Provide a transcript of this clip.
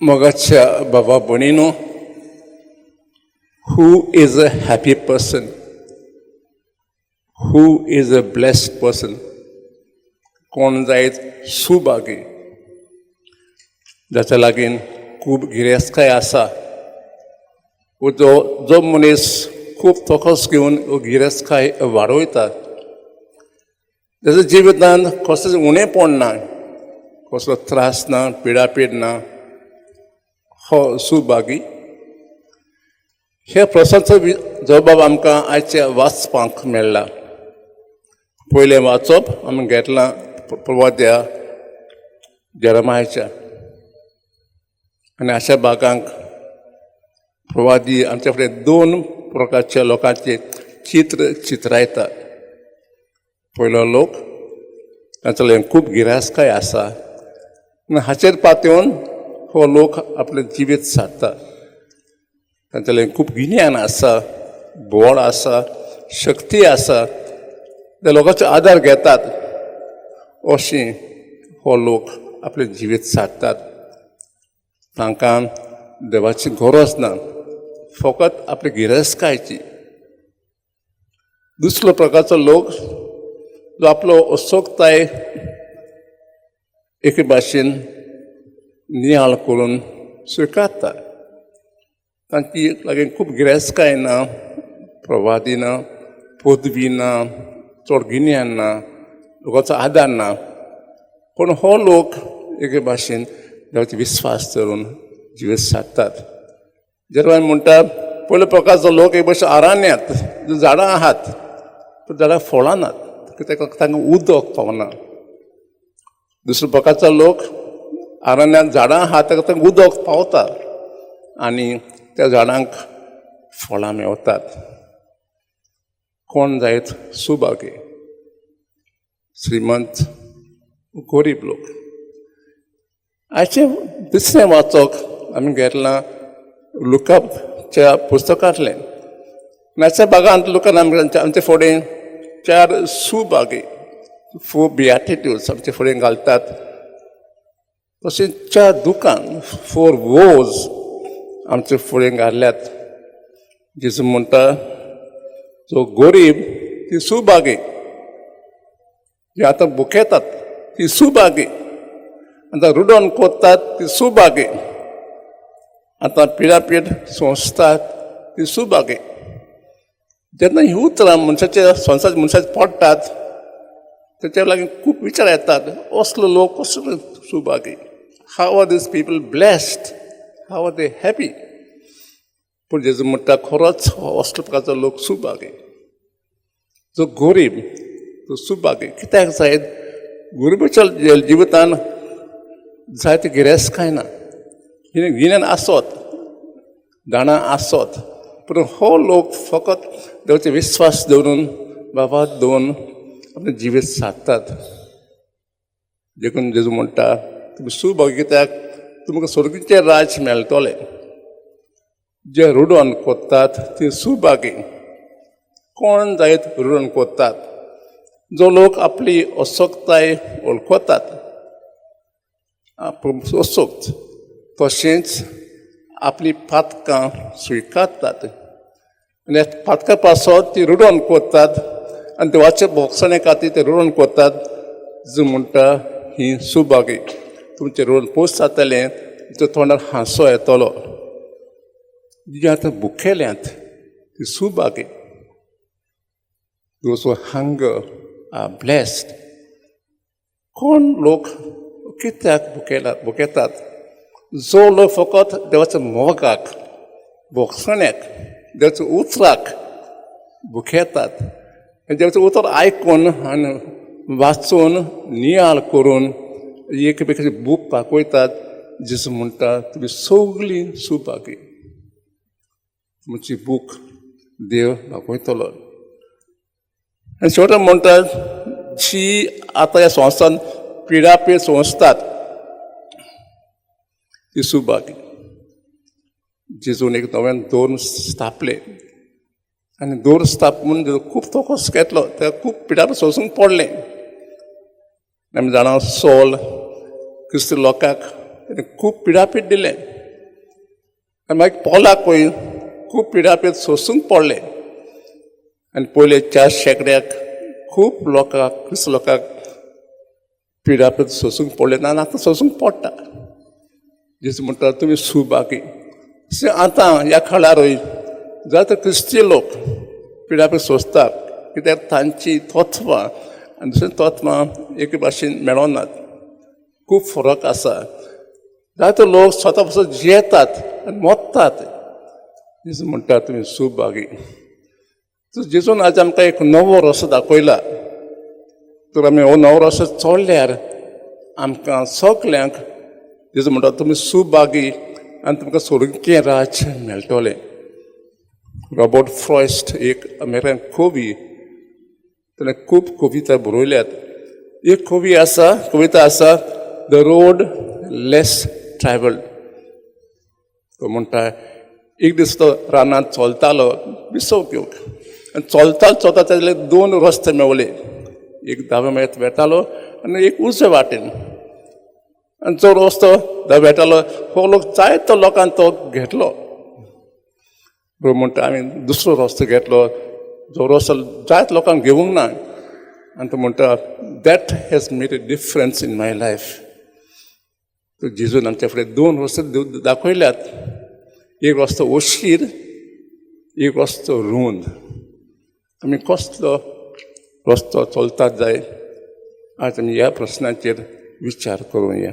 मोगाच्या भावा भयणीनो, who is a happy person? Who is a blessed person? कोण जायत सुभागी? जाच्या लागीं खूब गिरेस्तकाय आसा वो जो जो मनीस खूब तोखोस घेवन गिरेस्तकाय वाडयता, ताच्या जिवितांत कसलेंच उणेपण ना, कसलो त्रास ना, पिडापीड ना, हो सुभागी? ह्या प्रस्नाचो जबाब आमकां आयच्या वाचपाक मेळ्ळा. पयलें वाचप आमी घेतलां प्रवाद्या जेरमायाच्या आनी अशा भागांक प्रवादी आमच्या फुडें दोन प्रकारच्या लोकांचे चित्र चित्रायता. पयलो लोक तांचो लागीं खूब गिरासकाय आसा आनी हाचेर पातयेवन हो लोक आपलें जिवीत सारता. तांचे लागीं खूब गिन्यान आसा, बळ आसा, शक्ती आसा, ते लोकांचो आदार घेतात. अशीं हो लोक आपलें जिवीत सारतात. तांकां देवाची गरज ना, फकत आपली गिरेस्तकायची. दुसरो प्रकारचो लोक जो आपलो असोक्ताय एके भाशेन नियाळ करून स्विकारता. तांची लागीं खूब गिरेस्तकाय ना, प्रवादी ना, पदवी ना, चड गिन्यान ना, लोकांचो आदार ना, पूण हो लोक एके भाशेन देवाचो विस्वास धरून जिवीत सारतात. जेरमाय म्हणटा, पयलो प्रकारचो लोक एक भशेन अरण्यांत झाडां आहात, पूण झाडां फळां नात कित्याक तांकां उदक पावना. दुसरो प्रकारचो लोक अरण्यांत झाडां आहात, ताका तांकां उदक पावता आनी त्या झाडांक फळां मेवतात. कोण जायत सुभागी? श्रीमंत, गरीब लोक? आयचें दुसरें वाचक आमी घेतलां लुकाच्या पुस्तकांतलें. आयच्या भागांत लुकान आमच्या आमचे फुडें चार सुभागी, फोर बियाटिट्यूड्स आमचे फुडें घालतात. तशेंच चार दुकां, फोर वोज आमचे फुडें घातल्यात. जेजू म्हणटा, जो गरीब ती सुभागी, जी आतां भुकेतात ती सुभागी, आतां रुडोन कोत्तात ती सुभागी, आतां पिडापीड सोंसतात ती सुभागी. जेन्ना ही उतरां मनशाच्या संवसार मनशाचे पडटात, तेच्या लागीं खूब विचार येतात, असलो लोक कसलो Subhagi? How are these people blessed? How are they happy? पूण जेजू म्हणटा, खरोच हो असलो प्रकारचो लोक सुभागी. जो गरीब तो सुभागी कित्याक जायत? गरिबाच्या जिवितान जायते गिरेस्तकाय ना, गिन्यान आसत, जाणां आसत, पूण हो लोक फकत देवाचे विस्वास दवरून, बाबा दवरून आपलें जिवीत सारतात. देखून जेजू म्हणटा, तुमी सुभागी कित्याक तुमकां स्वर्गीचें राज्य मेळटलें. जे रुडोन कोत्तात ती सुभागी. कोण जायत रुडोन कोत्तात? जो लोक आपली असक्ताय वळखतात, असक्त, तशेंच आपली पातकां स्विकारतात आनी ह्या पातकां पासत ती रुडोन कोत्तात आनी देवाचे भोगसणे खातीर ते रुडोन कोत्तात. जो म्हणटा, ही सुभागी. तुमचें रुडोन पोस जातलें, तुमच्या तोंडार हांसो येतलो. जी आतां भुकेल्यांत ती Subhagi. Those who hunger are blessed. कोण लोक कित्याक भुकेला भुकेतात? जो लोक फकत देवाच्या मोगाक, भोगसण्याक, देवाच्या उतराक भुकेतात आनी देवाचें उतर आयकून आनी वाचून नियाळ करून एकमेकाची भूक भागयतात. जेजू म्हणटा, तुमी सगळीं सुभागी, तुमची भूक देव भागयतलो. आनी शेवटा म्हणटात, जी आतां ह्या संवसारांत पिडापीड सोंसतात ती सुभागी. जेजून एक नव्यान धर्म स्थापले आनी धर्म स्थापून खूब तोकोस घेतलो, ताका खूब पिडापीड सोंसूंक पडलें. आमी जाणा, सोल क्रिस्ती लोकांक तेणें खूब पिडापीड दिलें. आनी मागीर पोलाकूय खूब पिडापीड सोंसूंक पडलें. आनी पयले चार शेंकड्याक खूब लोकांक, क्रिस्त लोकांक पिडापीड सोंसूंक पडलें ना, आतां सोंसूंक पडटा. जेजू म्हणटा तुमी सुभागी. तशें आतां ह्या काळारूय जायते क्रिस्ती लोक पिडापीड सोंसतात, कित्याक तांची तत्वां आनी दुसरीं तत्वां एके भाशेन मेळनात, खूब फरक आसा. जायते लोक स्वता पसून जियेतात आनी मोत्तात. जेजू म्हणटा तुमी सुभागी. जेजून आज आमकां एक नवो रस्तो दाखयला. तर आमी हो नवो रस्तो चोडल्यार आमकां सगल्यांक जेजू म्हणटा तुमी सुभागी आनी तुमकां स्वर्गीय राज्य मेळटलें. रॉबर्ट फ्रॉस्ट एक अमेरिकन कवी, ताणें खूब कविता बरयल्यात. एक कवी आसा, कविता आसा the road less travelled. तो म्हणटा, एक दीस तो रानांत चलतालो विसव घेवंक, आनी चलता चलता ताजे दोन रस्ते मेवले. एक दावे मेळत वेतालो आनी एक उजवे वाटेन. आनी जो रस्तो दावे वेतालो हो लोक जायतो लोकांक तो घेतलो. बरोबर म्हणटा, आमी दुसरो रस्तो घेतलो, जो रस्तो जायत लोकांक घेवंक ना. आनी तो म्हणटा, that has made a difference in my life. तर जेजून आमच्या फुडें दोन रस्ते दाखयल्यात. एक रस्तो अशीर, एक रस्तो रूंद. आमी कसलो रस्तो चलतात जाय, आज आमी ह्या प्रस्नाचेर विचार करुया.